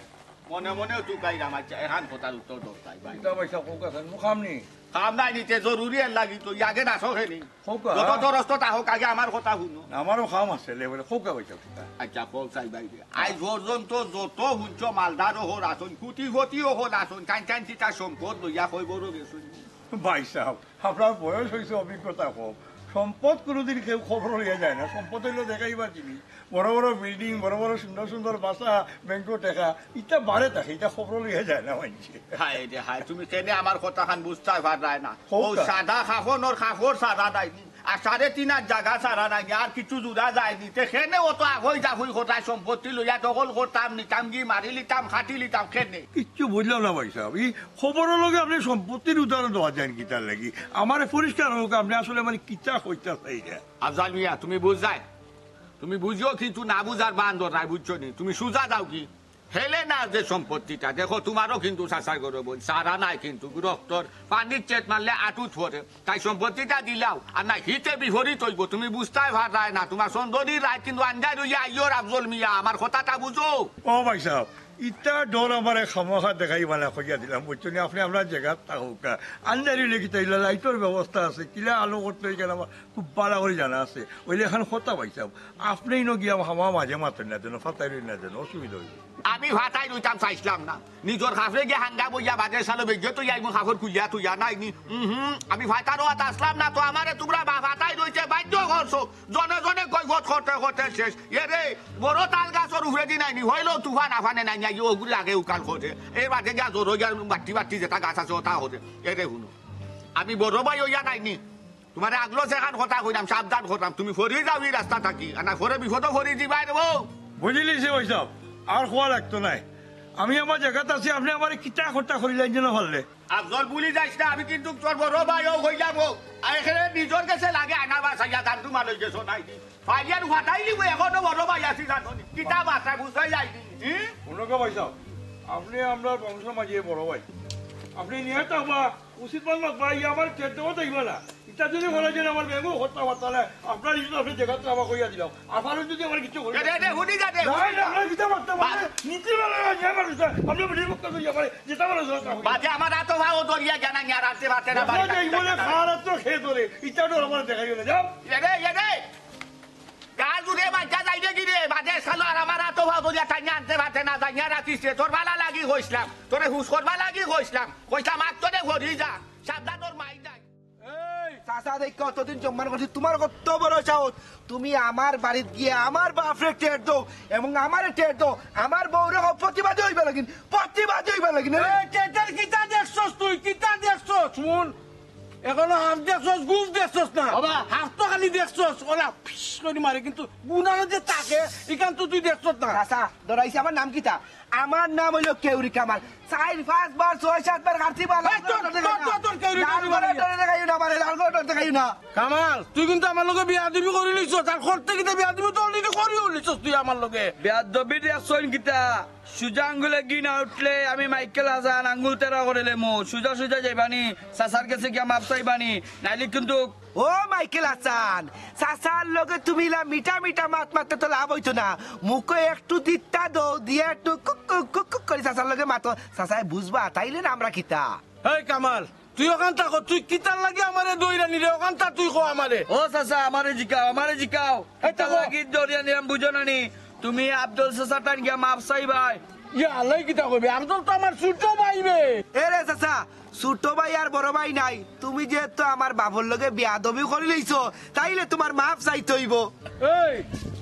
মনে মনেও তুকাইরাম। আচ্ছা, এখান কথার উত্তর দেও চাই ভাই। কিতা ভাইসাব, কউক্কা, খান মুখাম নি? কাম নাই নি তে, জরুরি এর লাগি তো, ইয়াগে না সখে নি। কউক্কা। যত দরস্ত তা হোক, আগে আমার কথা হুনো। আমারও কাম আছে, লে বলে, কউক্কা ভাইসাব, কিতা? আচ্ছা, কও চাই ভাই রে। আইজ পর্যন্ত যত হুনছো মালদারও হল আসন, কুটিপতিও হল আসন, কান কান চিতা সম্পদ লইয়া কই বড় গেছো। ভাইসাব, আপনার বয়স অইছে, অভিজ্ঞতা কম। সম্পদ কোনোদিন কেউ খবর লইয়া যায় না। সম্পদ অইলো দেখাইবার জিনিস। বড় বড় বিল্ডিং, বড় বড় সুন্দর সুন্দর বাসা, ব্যাংকো টেকা, ইতা বারে থাকে, ইতা খবর লইয়া যায় না মানষে। হায় রে হায়, তুমি কেনে আমার কথাখান বুঝতায় পাররায় না? কউক্কা। সাদা কাফনর কাপড় সাদা নাইনি, আর সাড়ে তিন হাত জাগা সারা নাইনি, আর কিছু জুড়া যায়নি। তে কেনে অত আফই জাফই কথায় সম্পত্তি লইয়া দখল করতাম, নিতাম গি, মারি লিতাম, কাটি লিতাম, কেনে? কিচ্ছু বুঝলাম না ভাইসাব। ই খবরর লগে আপনে সম্পত্তির উদাহরণ দেওয়া যায়নি কিতার লাগি? আমারে পরিষ্কার কউক্কা, আপনে আসলে মানে কিতা কইতা চাইরা? আফজাল মিয়া, তুমি বুঝরায়, তুমি বুঝিও কিন্তু না বুঝার বান্দর নাই, বুঝছো নি? তুমি সুজা যাওগি। হেলে না যে সম্পত্তিটা, দেখো, তোমারও কিন্তু চাচার ঘরো বইন, সারা নাই কিন্তু, রক্তর পানির চেট মারলে আটুত পড়ে, তাই সম্পত্তিটা দিলাও, আর না হিতে বিপরীত অইবো, তুমি বুঝতায় পাররায় না, তোমার চন্দনী রায় কিন্তু আন্দাইর অইয়া আইয়র আফজল মিয়া, আমার কথাটা বুঝো। ও ভাইসাব, ইতা ডর আমারে খামোখা দেখাইবা না কইয়া দিলাম, বুঝছো নি? আপনে আপনার জাগাত থাকউক্কা। আন্দাইর অইলে কিতা অইলো, লাইটর ব্যবস্থা আছে, কিলা আলো করতে অয় ইখান আমার খুব বালা করি জানা আছে। অইলে এখান কথা ভাইসাব, আপনে ইনো গিয়া হামা মাঝে মাতইন না যেন, ফাতাই রইন না যেন, অসুবিধা অইবো। আমি ফাতাই রইতাম চাইছলাম না, নিজর কাফরে গিয়া হাঙ্গা বইয়া বাদে সালো বেগে তো আইমু কাপড় খুলিয়া থইয়া নাইনি। উহুম, আমি ফাতারও আত আসলাম না তো, আমারে তোমরা বা ফাতাই রইতে বাধ্য করছো। জনে জনে কৈফত করতে করতে শেষ। এরে, বড় তাল গাছর উপরেদি নাইনি, হইলেও তুফান আফানে নাইনি, আইও ওগুলি আগে উকাল করছে। এর বাদে গিয়া জোর গিয়া বাট্টি বাট্টি যেটা গাছ আছে, ওটা হতে। এরে হুনো, আমি বড় ভাই অইয়া নাইনি, তোমারে আগলো যেখান কথা কইলাম, সাবধান করলাম, তুমি ফরি যাও ই রাস্তা থাকি, আর না ফরে বিপদো ফরি দিবায় রে বউ। বুঝিলিছি ভাইসাব, আর কওয়া লাগতো নায়। আমি আমার জাগাত আছি, আপনে আমারে কিতা কথা কইলাইন যেন পারলে। আফজল, ভুলি যাইস না, আমি কিন্তু তোর বড় ভাই অউ কইলাম অউ। আর এখানে নিজর গেছে লাগে আনা বাসাইয়া দাম তোমার লই গেছো নাই। ফাইয়ার ফাটাই দিব, এখনো বড় ভাই আছি জানো নি? কিতা বাসায় বুঝাই যায়নি। হুম? হুনো গো ভাইসাব, আপনে আমরার বংশর মাঝে বড় ভাই। আপনে নিয়া থাকবা, উচিত মাল মাতবা, ইয়া আমার টেট দেওয়া থাকবা না। ইতা যদি বলে যে আমার ব্যাংকও করতে পারতা না, আপনার ইজ্জত আপনে জাগাত রাখবা কইয়া দিলাম। আর ফারুক যদি আমার কিছু বলে এ রে, রে, হুনি যা রে, না, হুনি না, যা। আমরা কিতা মারতাম, বাদ। আপনে নীতি মারলে না, ন্যায় মানুষ না। আপনে বুড়ির মুখ তো ইয়া করে, যেটা বলে সেটা করো। বাদে আমার আতো ভাও দরিয়া জানা নিয়া রাখতে পারতে না, বাড়ি দেখো যে এই বলে খাওয়ার তো খেয়ে ধরে, ইটা তো আমার দেখাই হলো, যাও। এ রে, এ রে। গা জুড়ে বাচ্চা যাই রে কি রে? বাদে শালো আর আমার আতো ভাও দরিয়া টাইনা আনতে পারতে না, জানিয়া রাখিস রে। তোর বালা লাগি কইছলাম, তোরে হুশ করবা লাগি কইছলাম। কইছলাম, আগ তোরে ভরি যা, সাবধান তোর মাই যাই। এই, চাচা দেখো, অতদিন সম্মান করছি, তোমার কত বড় সাহস? তুমি আমার বাড়িত গিয়া আমার বাপরে টের দেও এবং আমারে টের দেও, আমার বউরে কও প্রতিবাদী হইবা লাগিন, প্রতিবাদী হইবা লাগিন। এই, টেটের কিতা দেখছস তুই? কিতা দেখছস? শুন, এখনো হাফ দেখছস, গুফ দেখছস না। বাবা। হাফ তো খালি দেখছস, ওলা ফিস করি মারে, কিন্তু গুনানো যে থাকে, ইখান তো তুই দেখছস না। চাচা, ডরাইছে, আমার নাম কিতা? আমার নাম হইলো কেউরি কামাল। চাইর পাঁচ বার, ছয় সাত বার কাটছি বালা। এই, তোর, তোর, তোর, তোর কেউরি লাল কামাল ঘরে বলে। ডরে দেখাইও না, আমারে লাল ঘরে ডরে দেখাইও না। কামাল, তুই কিন্তু আমার লগে বেয়াদবি করি লিছস, আর করতে কিতা বেয়াদবি তো already করিও লিছস তুই আমার লগে। বেয়াদবি দেখছইন কিতা? সুজা আঙ্গুলে ঘি না উঠলে আমি মাইকেল হাসান আঙ্গুল তেরা করে লেমু। সুজা সুজা যাইবানি, চাচার গেছে গিয়া মাপ চাইবানি, নাইলে কিন্তু ও মাইকেল হাসান, চাচার লগে তুমি ইলা মিঠা মিঠা মাত মাততে তো লাভ অইতো না। মুখো একটু দিত্তা দৌ দিয়া একটু কুক কুক কুক কুক করি চাচার লগে মাতো। চাচায় বুঝবা, তাইলে না আমরা কিতা। এই কামাল, তুই ওখান থাকো, তুই কিতার লাগি আমারে দৌড়ানি রে? ওখান থাক তুই কো আমারে। ও চাচা, আমারে জিকাও, আমারে জিকাও। এই কিতার থাকো। লাগি দৌড়ানি আমি বুঝো না নি? তুমি আব্দুল চাচার টাইন গিয়া মাফ চাইবায়। ইয়া আল্লাহ, কিতা কইবে? আব্দুল তো আমার ছোট ভাই বে। এ রে চাচা, ছোট ভাই আর বড় ভাই নাই। তুমি যেহেতু আমার বাপর লগে বেয়াদবি করি লইছো, তাইলে তুমার মাফ চাইতে অইবো। এই,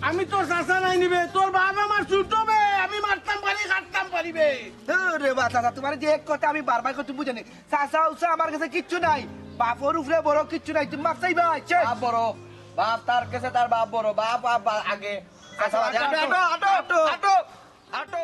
আমি তোর চাচা নায় নি বে, তোর বাপ আমার ছোট বে, আমি মারতাম পারি, কাটতাম পারি বে। এ রে বা চাচা, তুমারে যে এক কথা আমি বারবার কই, তুমি বুঝো নি? চাচা উচা আমার গেছে কিচ্ছু নাই, বাপর উপরে বড় কিচ্ছু নাই, তুমি মাফ চাইবায়, শেষ। বাপ বড়, বাপ তার গেছে তার বাপ বড়, বাপ, বাপ, বাপ আগে। চাচা, আটো, আটো, আটো, আটো, আটো। আটো।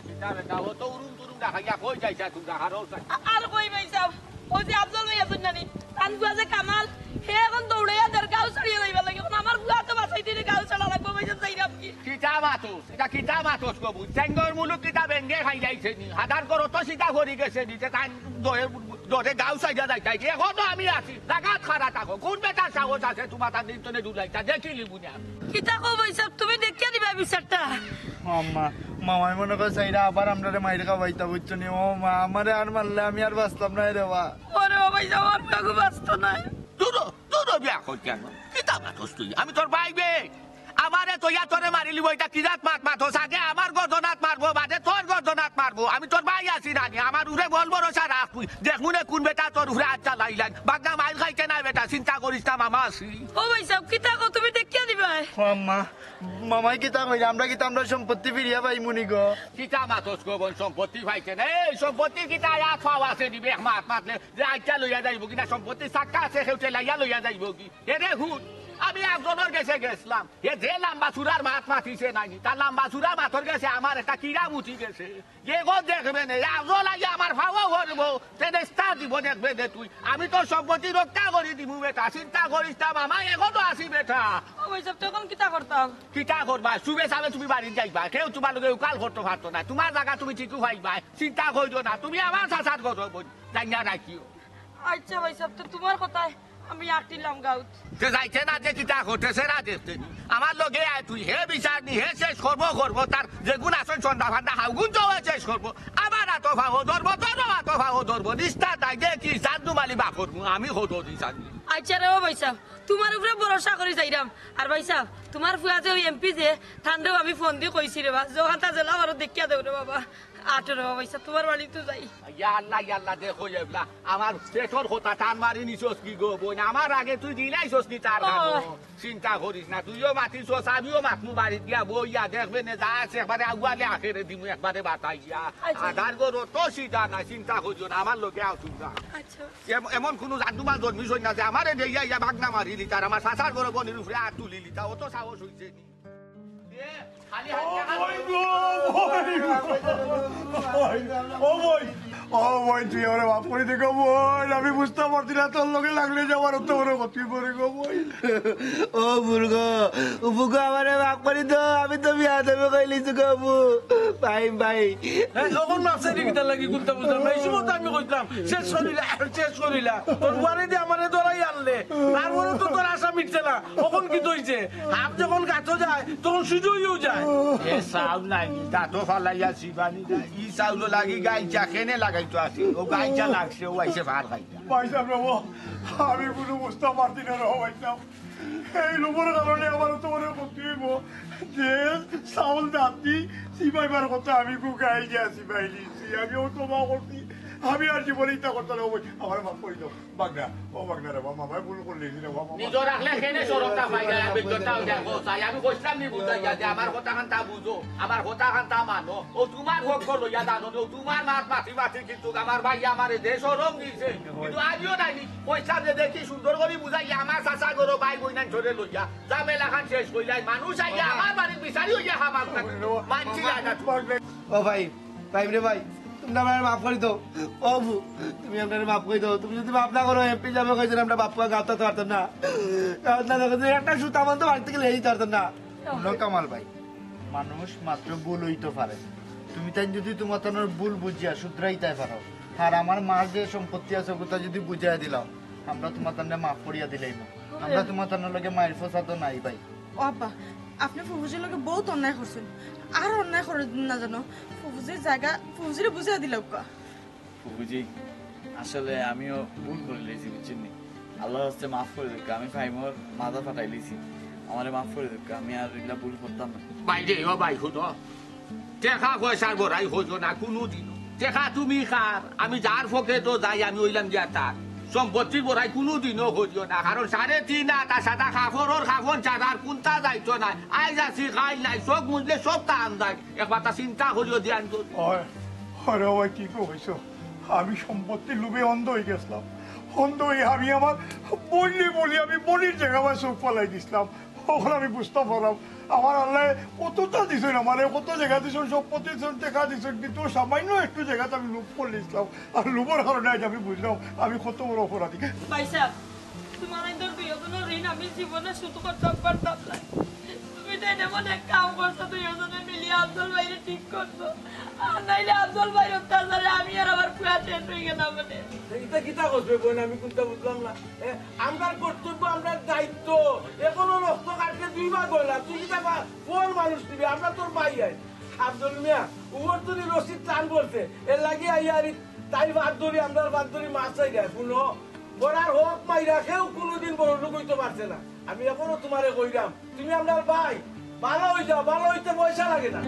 কিতা বেটা, ও তো উরুম তুরুম দেখাইয়া কই যাইছা তুমরা, হারো চাই। আ-, আর কই ভাইসাব, ওই যে আফজল ভাই আছইন না নি, তান ফুয়া যে কামাল, হে এখন দৌড়াইয়া দের গাঁও ছাড়িয়া যাইবার লাগি। এখন আমার ফুয়া তো বাঁচাইতে অইলে গাঁও ছাড়া লাগবো, ভাইসাব, যাইরাম কি? কিতা মাতস? ইটা কিতা মাতস গো বুইন? চেঙ্গর মুলুক কিতা বেঙ্গে খাই যাইছে নি? হাদার ঘরো তো সিধা করি গেছে নি, তে তান দরে, দরে গাঁও ছাড়িয়া যাইতায় কি? এখনো আমি আছি, জাগাত খাড়া থাকো। কোন বেটার সাহস আছে তুমার তান দিন তনে ডুলাইতা? দেখিলিমু নে আমি। কিতা কও ভাইসাব, তুমি দেখিয়া দিবায় বিচারটা। ও আম্মা, মামায় মনে কয় চাইরা আবার আমরারে মাইর খাওয়াইতা, বুঝছো নি? ও মা, আমারে আর মারলে আমি আর বাঁচতাম নায় রে বা। ওরে বাবা, এই যে আমার বাগু বাঁচতো নায়। দূর হ, দূর হ, বিয়া কর কেন? কিতা মাতস তুই? আমি তোর ভাই বে। আমারে তো ইয়া তোরে মারিলিবো, ইটা কি জাত মাত মাতস? আগে আমার গর্দনাত মারবো, বাদে তোর গর্দনাত মারবো। আমি তোর ভাই আছি না নি? আমার উপরে বল ভরসা রাখ তুই। দেখমু নে কোন বেটা তোর উপরে আত চালাইলায়। বাগনা মাইর খাইতে নায় বেটা, চিন্তা করিস না, মামা আছি। ও ভাইসাব, কিতা কও, তুমি দেখিয়া দিবায়? ও আম্মা, মামায় কিতা কইরা? আমরা কিতা আমরার সম্পত্তি ফিরিয়া পাইমু নি গো? কিতা মাতস গো বইন, সম্পত্তি পাইতে না? এই সম্পত্তি কিতা আত পাও আছে নি বে? এক মাত মাতলে যে আইচ্ছা লইয়া যাইবো কিনা, সম্পত্তি চাক্কা আছে, কেউ ঠেলাইয়া লইয়া যাইবো কি? এরে হুন, আমি একজনর গেছে গেছলাম, হে যে লাম্বা চূড়ার মাত মাতিছে নায় নি, তার লাম্বা চূড়া মাতর গেছে আমার একটা কিড়া মুতি গেছে। এগো দেখবে নে, আফজল আইয়া আমার ফাওও ধরবো, তেনে ইস্তা দিবো দেখবে নে তুই। আমি তোর সম্পত্তি রক্ষা করি দিমু বেটা, চিন্তা করিস না মামা, এখনো আছি বেটা। ও ভাইসাব, তে এখন কিতা করতাম? কিতা করবায়? সুবে সাবে তুমি বাড়িত যাইবায়, কেউ তুমার লগে উকাল করতো পারতো নায়, তুমার জাগা তুমি ঠিকউ পাইবায়, চিন্তা করিও না, তুমি আমার চাচার ঘরো বইন, যাইয়া রাখিও। আইচ্ছা ভাইসাব, তে তুমার কথায় আমি আটিলাম গাউত। তে যাইতে না যে কিতা করতে সেরা দেখতে নি। আমার লগে আয় তুই, হে বিচার নি, হে শেষ করবো, করবো, তার যেগুন আছইন চন্দা ফান্দা হাউগুন তো হে শেষ করবো। আমার আতো ফাও ধরবো, তোরও আতো ফাও ধরবো, নিস্তার নাই দেখিস, জান দুমালি বা করবো, আমি কত দিস আমি। আইচ্ছা রে ও ভাইসাব, তুমার উপরে ভরসা করি যাইরাম। আর ভাইসাব, তুমার ফুয়া যে ওই এমপি যে, তানরেও আমি ফোন দি কইছি রে বা, যখানতা জেলা বারো দেখিয়া দেও রে বাবা। আটো রে বাবা, ইচ্ছা তুমার বাড়িত যাই। ইয়া আল্লাহ, ইয়া আল্লাহ, দেখো এবলা, আমার পেটর কথা টান মারি নিছস কি গো বইন? আমার আগে তুই দিলাইছস নি তার ও। কানো? চিন্তা করিস না, তুইও মাতিছস, আমিও মাতমু বাড়িত গিয়া বইয়া দেখবে নে, যা আছে একবারে আগুয়ালে আখেরে দিমু, একবারে বাতাইয়া। আচ্ছা। আধার গো রত সিধা না, চিন্তা করিও না, আমার লগে আও তুমরা। আচ্ছা। এম-, এমন কুনু জাদুমান জন্মিছইন না যে আমারে দেইয়া ইয়া বাগনা মারিলিতা, আর আমার চাচার ঘরো বইনর উপরে আত তুলিলিতা, অত সাহস অইছে নি? ও বইন, ও বইন, ও বইন, তুই আমারে মাফ করি দে গো বইন, আমি বুঝতাম পারছি না তোর লগে লাগলে যে আমার অত বড় ক্ষতি করে গো বইন। ও বুড়গো, উফুগো আমারে মাফ করি দো, আমি তো বিয়া দেবে কইলিছি গো বু। ভাই, ভাই। এই, তখন মাফ চাইলি কিতার লাগি? কুনতা বুঝলাম না। এই সময় তো আমি কইতাম, "শেষ করিলা, শেষ করিলা।" তোর বুয়ারে দি আমারে ধরাই আনলে। তারপরে তো তোর আশা মিটছে না। তখন কিতা অইছে? হাফ যখন গাতো যায়, তখন সুজা অইয়াও যায়। এ চাউল নাই নি, গাতো ফালাইয়া চিবানি যায়। ই চাউল লাগি গাইছা কেনে লাগাইতো আছে। ও গাইছা লাগছে, ও আইছে ফার খাইতা। ভাইসাব রে, ও, আমি কুনু বুঝতাম পারছি না রে, ভাইসাব। এই লোভর কারণে আমার অত বড় ক্ষতি অইবো। যে চাউল দাঁতি চিবাইবার কথা আমি গু গাই দিয়া চিবাই দিছি। আমি অত মা করছি। আমি আর জীবনে ইতা করতাম না। ও ভাই, আমারে মাফ করি দেও। বাগনা, ও বাগনা রে বাবা, মামায় ভুল করিলিছি রে বাবা। নিজর রাখলে কেনে শরমটা পাই না, আমি বেজ্জতটা অই যাই, ও চাই। আমি কইছিলাম নি বুঝাইয়া যে আমার কথাখানতা বুঝো, আমার কথাখানতা মানো। ও তুমার পক্ষ লইয়া জানো নি, ও তুমার মাত মাতি মাতি কিন্তু আমার ভাই আমারে যে শরম দিছে, কিন্তু আজিও নাইনি। কইছিলাম যে দেখি সুন্দর করি বুঝাইয়া আমার চাচা ঘরো ভাই বইনাইন্তরে লইয়া ঝামেলাখান শেষ করিলাই। মানুষ আইয়া আমার বাড়িত বিচারি অইয়া খামাক থাকে। মানছি না এটা। ও ভাই, ভাই রে ভাই, তুমি আমারে মাফ করি দেও। ও বু, তুমি আমারে মাফ করি দেও। তুমি যদি মাফ না করো, এমপি সাবে কইছইন আমরা বাপ-পুয়া গাঁওত থাকতাম পারতাম না। গাঁওত না থাকতাম, একটা সুতা বন্ধ বাড়ি থাকি লইয়া যাইতাম পারতাম না। হুনো কামাল ভাই, মানুষ মাত্র ভুল অইতো পারে। তুমি তাইন যদি তুমার তানর ভুল বুঝিয়া শুধরাইতায় পারো, আর আমার মার যে সম্পত্তি আছে, ওগুতা যদি বুঝাই দিলাও, আমরা তুমার তানরে মাফ করিয়া দিলাইমু। আমরা তুমার তানর লগে মাইর ফসাদও নাই ভাই। ও আব্বা, আপনে ফুফুজির লগে বউত অন্যায় করছইন, আর অন্যায় করইন না জানো। ফুফুজির জাগা ফুফুজিরে বুঝাই দিলাউক্কা। ফুফুজি, আসলে আমিও ভুল করিলিছি, বুঝছইন নি? আল্লার ওয়াস্তে মাফ করি দেউক্কা, আমি ফাইমর মাথা ফাটাইলিছি, আমারে মাফ করি দেউক্কা, আমি আর ইলা ভুল করতাম না। ভাই রে, ও ভাই, হুনো, টেকা পয়সার বড়াই কইও না কুনুদিনও। টেকা তুমি কার, আমি যার পকেটো যাই, আমি অইলাম গিয়া তার। সম্পত্তির বড়াই কুনুদিনও কইও না, কারণ সাড়ে তিন আত আর সাদা কাপড়র কাফন ছাড়া আর কুন্তা যাইতো নায়। আইজ আছি, কাইল নাই, চোখ মুজলে সব তান যায়। একবার তা চিন্তা করিও দিয়ান তো। ওরে ভাই, ঠিক কইছো। আমি সম্পত্তির লোভে অন্ধ অইগেছলাম। অন্ধ অইয়া আমি আমার বইনরে বলি, আমি বইনর জাগা বায় চউখ ফালাই দিছলাম। অখন আমি বুঝতাম পারলাম, আমার আল্লায় কততা দিছইন, আমারে কত জাগা দিছইন, সম্পত্তি দিছইন, টেকা দিছইন, কিন্তু সামাইন্য একটু জাগাত আমি লোভ করিলিছলাম। আর লোভর কারণে আইজ আমি বুঝলাম আমি কত বড় অপরাধী। ভাইসাব, তুমার ইন্দর দুইওজনর ঋণ আমি জীবনে শোধ করতাম পারতাম না। তুমি তাইন এমন এক কাম করছো, দুইওজনে মিলিয়া আফজল ভাইরে ঠিক করছো। আর নাইলে আফজল ভাইর অত্যাচারে আমি আর আমার পুয়া শেষ অইগেলাম মানে। ইতা কিতা করবে বইন, আমি কুন্তা বুঝলাম না। এ, আমরার কর্তব্য, আমরার দায়িত্ব। অখনো রক্ত কাটলে দুই ভাগ অইলা, তুই কিতা বা-, বড় মানুষ নিবি, আমরা তোর ভাই আই। আফজল মিয়া, উপর তুই রশিদ টান বলছে, এর লাগি আইয়া আর তাইর বাদ ধরি, আমরার বাদ ধরি মাছ চাই যায়। হুনো, বড়ার হক মাইরা কেউ কুনুদিন বড় লোক অইতো পারছে না। আমি অখনো তুমারে কইরাম, তুমি আমরার ভাই, ভালা অই যাও, ভালা অইতে পয়সা লাগে না।